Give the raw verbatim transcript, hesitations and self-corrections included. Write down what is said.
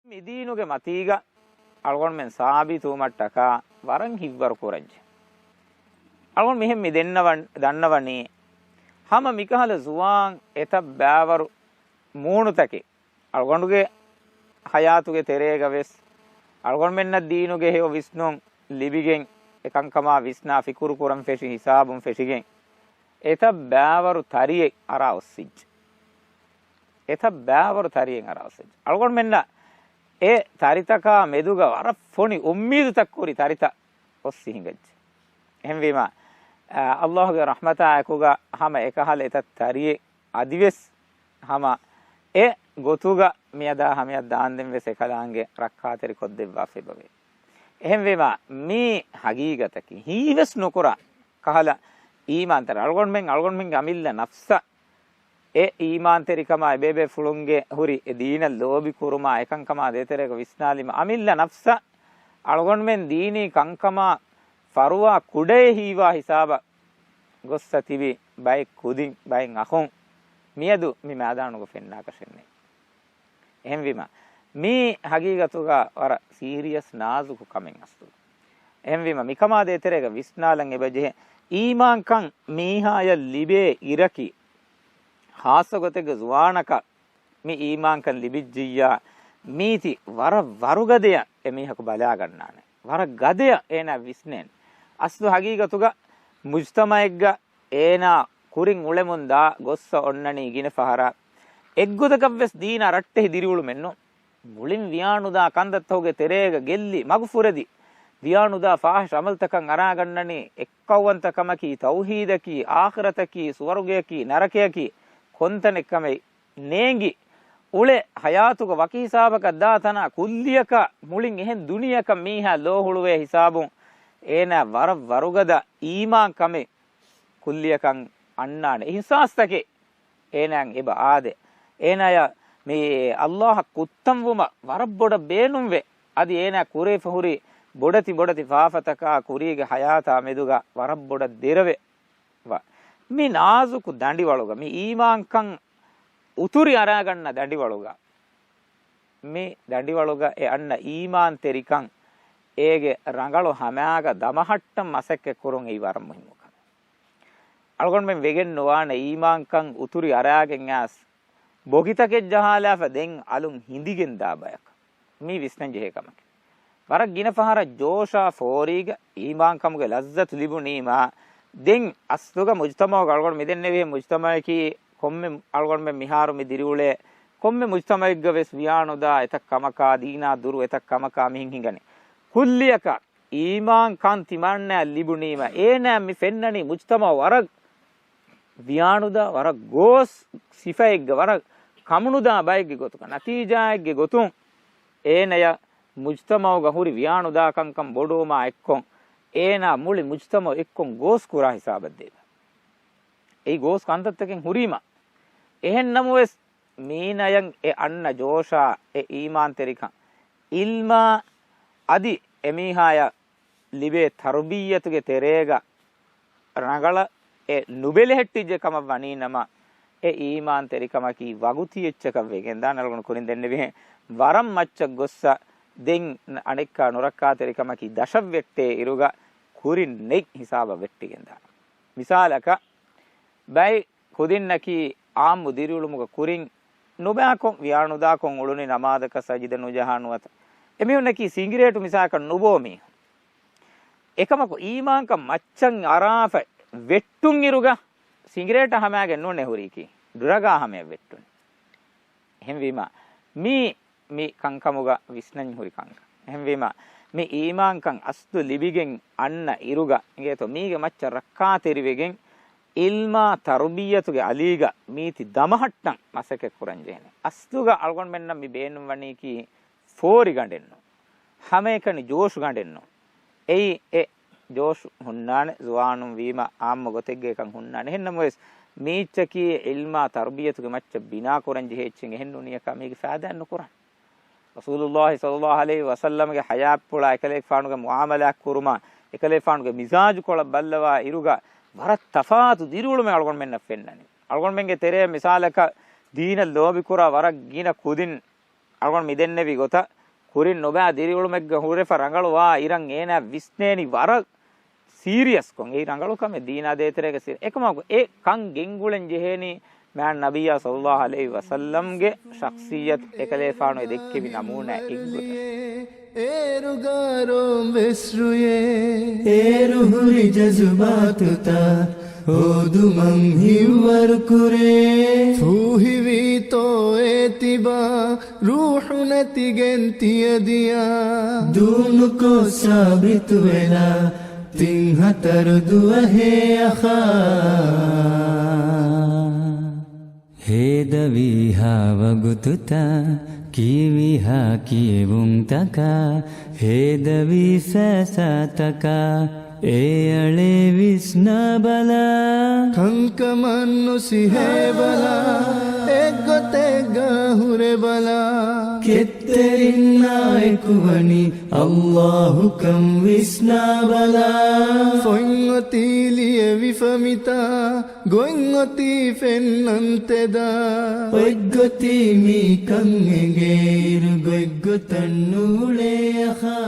މިދީނުގެ މަތީގަ އަޅުގަނޑުމެން ސާބިތުވުމަށްޓަކާ ވަރަށް ހިތްވަރު ކުރަންޖެ. އަޅުގަނޑު މިހެން މި ދެންނަވަން-، ދަންނަވަނީ، ހަމަ މިކަހަލަ ޒުވާން އެތައް ބައިވަރު މޫނުތަކެއް އަޅުގަނޑުގެ ހަޔާތުގެ ތެރޭގަ ވެސް އަޅުގަނޑުމެންނަށް ދީނުގެ ހެޔޮ ވިސްނުން ލިބިގެން، އެކަންކަމާ ވިސްނާ ފިކުރު ކުރަން ފެށި ހިސާބުން ފެށިގެން، އެތައް ބައިވަރު ތަރިއެއް އަރާ އޮއްސިއްޖެ. އެތައް ބައިވަރު ތަރިއެއް އަރާ އޮއްސިއްޖެ. އަޅުގަނޑުމެންނަށް އެ ތަރިތަކާ މެދުގަ ވަރަށް ފޮނި އުއްމީދުތައް ކުރި ތަރިތައް އޮއްސި ހިނގައްޖެ. އެހެންވީމަ، އަ، ﷲ ގެ ރަޙްމަތާ އެކުގަ ހަމަ އެކަހަލަ އެތައް ތަރިއެއް އަދިވެސް ހަމަ އެ ގޮތުގަ މިއަދާ ހަމަޔަށް ދާންދެން ވެސް އެކަލާނގެ ރައްކާތެރި ކޮށްދެއްވާފައި އެބަވޭ. އެހެންވީމަ، މީ ހަގީގަތަކީ ހީވެސް ނުކުރާ ކަހަލަ އީމާންތަރި އަޅުގަނޑުމެން، އަޅުގަނޑުމެންގެ އަމިއްލަ ނަފްސަށް އެ އީމާންތެރިކަމާ އެބޭބޭފުޅުންގެ ހުރި އެ ދީނަށް ލޯބި ކުރުމާ އެކަންކަމާ ދޭތެރޭގަ ވިސްނާލީމަ، އަމިއްލަ ނަފްސަށް އަޅުގަނޑުމެން ދީނީ ކަންކަމާ ފަރުވާ ކުޑައެއް ހީވާ ހިސާބަށް ގޮއްސަ ތިބި ބައެއް ކުދިން، ބައެއް އަޚުން މިއަދު މި މައިދާނުގަ ފެންނާކަށެއް ނެތް. އެހެންވީމަ، މީ ހަގީގަތުގަ ވަރަށް ސީރިއަސް ނާޒުކު ކަމެއް އަސްލު. އެހެންވީމަ، މިކަމާ ދޭތެރޭގަ ވިސްނާލަން އެބަޖެހޭ. އީމާންކަން މީހާޔަށް ލިބޭ އިރަކީ، ޚާއްޞަ ގޮތެއްގެ ޒުވާނަކަށް މި އީމާންކަން ލިބިއްޖިއްޔާ، މީތި ވަރަށް ވަރުގަދަޔަށް އެމީހަކު ބަލާގަންނާނެ. ވަރަށް ގަދަޔަށް އޭނާ ވިސްނޭނެ. އަސްލު ހަގީގަތުގަ މުޖްތަމައެއްގަ އޭނާ ކުރިން އުޅެމުންދާ ގޮއްސަ އޮންނަނީ ގިނަ ފަހަރަށް އެއްގޮތަކަށްވެސް ދީނާ ރައްޓެހި ދިރިއުޅުމެއްނު. މުޅިން ވިޔާނުދާ ކަންތައްތަކުގެ ތެރޭގަ ގެއްލި، މަގުފުރެދި، ވިޔާނުދާ ފާހިޝް އަމަލްތަކަށް އަރާގަންނަނީ، އެއްކައުވަންތަކަމަކީ، ތައުހީދަކީ، އާޚިރަތަކީ، ސުވަރުގެއަކީ، ނަރަކަޔަކީ، ކޮންތަނެއްކަމެއް ނޭނގި، އުޅެ ހަޔާތުގަ ވަކި ހިސާބަކަށް ދާ ތަނާ ކުއްލިއަކަށް މުޅިން އެހެން ދުނިޔެއަކަށް މީހާ ލޯ ހުޅުވޭ ހިސާބުން އޭނާ ވަރަށް ވަރުގަދަ އީމާން ކަމެއް ކުއްލިއަކަށް އަންނާނެ. އިހްސާސްތަކެއް އޭނާއަށް އެބަ އާދޭ. އޭނާޔަށް މި ﷲ އަށް ކުއްތަންވުމަށް ވަރަށް ބޮޑަށް ބޭނުންވޭ. އަދި އޭނާ ކުރެވިފަ ހުރި ބޮޑެތި ބޮޑެތި ފާފަތަކާ ކުރީގެ ހަޔާތާ މެދުގަ ވަރަށް ބޮޑަށް ދެރަވެ ވާ. މި ނާޒުކު ދަނޑިވަޅުގަ، މި އީމާންކަން އުތުރި އަރާގަންނަ ދަނޑިވަޅުގަ، މި ދަނޑިވަޅުގަ އެ އަންނަ އީމާންތެރިކަން އޭގެ ރަނގަޅު ހަމައިގަ ދަމަހައްޓަން މަސައްކަތް ކުރުން އެއީ ވަރަށް މުހިންމު ކަމެއް. އަޅުގަނޑުމެން ވެގެން ނުވާނެ އީމާންކަން އުތުރި އަރާގެން އައިސް ބޮގިތަކެއް ޖަހާލާފަ ދެން އަލުން ހިނދިގެން ދާ ބަޔަކަށް. މީ ވިސްނަން ޖެހޭ ކަމެކޭ. ވަރަށް ގިނަ ފަހަރަށް ޖޯޝާ ފޯރީގަ އީމާންކަމުގެ ލައްޒަތު ލިބުނީމާ، ދެން އަސްލުގަ މުޖްތަމަޢުގަ އަޅުގަނޑު މިދެންނެވިހެން މުޖްތަމަޢަކީ ކޮންމެ އަޅުގަނޑުމެން މިހާރު މި ދިރިއުޅޭ ކޮންމެ މުޖްތަމަޢެއްގަ ވެސް ވިޔާނުދާ އެތައް ކަމަކާ، ދީނާ ދުރު އެތައް ކަމަކާ މިހެން ހިނގަނީ. ކުއްލިއަކަށް އީމާންކަން ތިމާންނައަށް ލިބުނީމަ، އޭނާ މި ފެންނަނީ މުޖްތަމަޢު ވަރަށް ވިޔާނުދާ، ވަރަށް ގޯސް ސިފައެއްގެ، ވަރަށް ކަމުނުދާ ބައެއްގެ ގޮތުގަ، ނަތީޖާއެއްގެ ގޮތުން އޭނަޔަށް މުޖްތަމަޢުގަ ހުރި ވިޔާނުދާ ކަންކަން ބޮޑުވުމާ އެއްކޮށް، އޭނާ މުޅި މުޖްތަމަޢު އެއްކޮށް ގޯސް ކުރާ ހިސާބަށް ދޭބަ. އެއީ ގޯސް ކަންތައްތަކެއް ހުރީމަ. އެހެން ނަމަވެސް، މީނަޔަށް އެ އަންނަ ޖޯޝާ، އެ އީމާންތެރިކަން، ޢިލްމާ އަދި އެމީހާޔަށް ލިބޭ ތަރުބިއްޔަތުގެ ތެރޭގަ ރަނގަޅަށް އެ ނުބެލެހެއްޓިއްޖެ ކަމަށް ވަނީ ނަމަ، އެ އީމާންތެރިކަމަކީ ވަގުތީ އެއްޗަކަށް ވެގެންދާނެ. އަޅުގަނޑު ކުރިން ދެންނެވިހެން ވަރަށް މައްޗަށް ގޮއްސަ ދެން އަނެއްކާ ނުރައްކާތެރިކަމަކީ ދަށަށް ވެއްޓޭ އިރުގަ ކުރިން ނެތް ހިސާބަށް ވެއްޓިގެންދާނެ. މިސާލަކަށް، ބައެއް ކުދިންނަކީ އާއްމު ދިރިއުޅުމުގަ ކުރިން ނުބައިކޮށް، ވިޔާނުދާކޮށް އުޅުނީ ނަމާދަކަށް ސަޖިދަ ނުޖަހާ ނުވަތަ. އެމީހުންނަކީ ސިނގިރޭޓު މިސާލަކަށް ނުބޯ މީހުން. އެކަމަކު އީމާންކަން މައްޗަށް އަރާފަ ވެއްޓުން އިރުގަ ސިނގިރޭޓަށް ހަމައިގެން ނޫނޭ ހުރީކީ. ޑްރަގާ ހަމަޔަށް ވެއްޓުން. އެހެންވީމަ، މީ، މި ކަންކަމުގަ ވިސްނަން ހުރި ކަންކަން. އެހެންވީމަ، މި އީމާންކަން އަސްލު ލިބިގެން އަންނަ އިރުގަ އިނގޭތޯ، މީގެ މައްޗަށް ރައްކާތެރިވެގެން، ޢިލްމާ ތަރުބިއްޔަތުގެ އަލީގަ މީތި ދަމަހައްޓަން މަސައްކަތް ކުރަން ޖެހޭނެ. އަސްލުގަ އަޅުގަނޑުމެންނަށް މި ބޭނުންވަނީކީ ފޯރިގަނޑެއްނު. ހަމައެކަނި ޖޯޝުގަނޑެއްނު. އެއީ އެ ޖޯޝު ހުންނާނެ، ޒުވާނުން ވީމަ އާއްމު ގޮތެއްގައިކަން ހުންނާނެ. އެހެންނަމަވެސް، މީއްޗަކީ ޢިލްމާ ތަރުބިއްޔަތުގެ މައްޗަށް ބިނާ ކުރަން ޖެހޭ އެއްޗެއް އެހެން ނޫނިއްޔާ މީގެ ފައިދާއެއް ނުކުރާނެ. ރަސޫލުﷲ ޞައްލަﷲ ޢަލައިހި ވަސައްލަމްގެ ޙަޔާތްޕުޅާ އެކަލޭގެފާނުގެ މުޢާމަލާތް ކުރުމާ، އެކަލޭގެފާނުގެ މިޒާޖުކޮޅަށް ބައްލަވާ އިރުގަ ވަރަށް ތަފާތު ދިރިއުޅުމެއް އަޅުގަނޑުމެންނަށް ފެންނަނީ. އަޅުގަނޑުމެންގެ ތެރޭ މިސާލަކަށް ދީނަށް ލޯބިކުރާ ވަރަށް ގިނަ ކުދިން އަޅުގަނޑު މިދެންނެވި ގޮތަށް ކުރިން ނުބައި ދިރިއުޅުމެއްގަ ހުރެފަ ރަނގަޅުވާ އިރަށް އޭނާ ވިސްނޭނީ ވަރަށް ސީރިއަސްކޮށް. އެއީ ރަނގަޅު ކަމެއް ދީނާ ދޭތެރޭގަ ސީރި-، އެކަމަކު އެ ކަން ގެންގުޅެން ޖެހޭނީ މާތް ނަބިއްޔާ ޞައްލައްލާހު ޢަލައިހި ވަސައްލަމްގެ ޝަޚްޞިއްޔަތު އެކަލޭފާނު އެ ދެއްކެވި ނަމޫނާ އެއްގޮތަށް. އޭރުގާ ރޯމް ވެސް ރުޔޭ. އޭރު ހުރި ޖަޒުބާތުތައް ހޯދުމަށް ހިއްވަރު ކުރޭ. ފޫހިވީތޯ އޭތިބާ ރޫޙު ނެތިގެން ތިޔަދިޔަ. ދޫނުކޮށް ސާބިތުވެލާ ތިން ހަތަރު ދުވަހޭ އަޚާ. ހޭދަވީހާ ވަގުތުތައް، ކީވީހާ ކިޔެވުންތަކާ، ހޭދަވީ ފައިސާތަކާ، އެއަޅޭ ވިސްނާބަލާ. ކަންކަމަށް ނުސިހޭބަލާ، އެއްގޮތެއްގަ ހުރެބަލާ. ކެތްތެރިންނާއެކު ވަނީ އައްލާހުކަން ވިސްނާބަލާ. ފޮތްއޮތީ ލިޔެވިފަ މިތާ، ގޮތްއޮތީ ފެންނަންތެދާ. އޮތްގޮތީ މީކަން އެނގޭއިރު، ގޮތްގޮތަށް ނޫޅޭ އަޚާ.